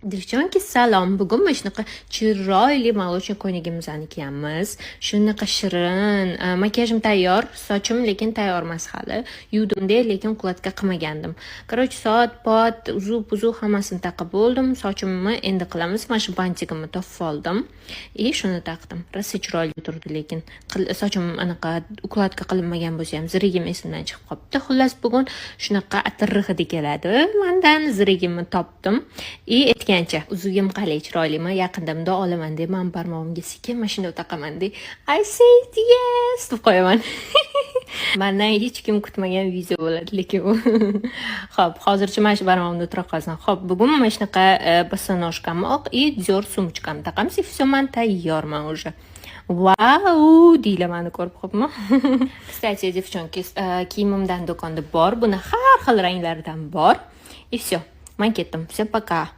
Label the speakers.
Speaker 1: Девчонки, salom! Bugun mana shunaqa chiroyli молочный ko'ylagimizni kiyamiz. Shunaqa shirin. Makiyajim tayyor, sochim lekin tayyor emas hali. Yuvdim-da, lekin укладка qilmagandim. Короче, soat, pot, uzuq-buzuq hammasini taqib bo'ldim. Sochimni endi qilamiz. Mana shu бантик imni topib oldim. И shuni taqdim. Rosa chiroyli turdi lekin. Sochim anaqa укладка qilinmagan bo'lsa ham, zirigim esimdan chiqib qolibdi. Xullas, bugun shunaqa atir hidi keladi. Mandan zirigimni topdim. И aytgancha, uzugim qalay, chiroylimi? Yaqinda bundoq olaman deb, man barmog'imga sekin mana shunday taqaman deb, "I said yes" deb qo'yaman. Mandan hech kim kutmagan video bo'ladi lekin bu. Xo'p, hozircha mana shu barmog'imda tura qolsin. Xo'p, bugun mana shunaqa босоножка mni oq и Dior сумочка mni taqamiz. И всё, man tayyorman уже. Vau, deylar mani ko'rib, xo'pmi? Кстати, девчонки, kiyimimdan do'konda bor. Buni har xil ranglaridan bor. И всё. Man ketdim. Всем пока.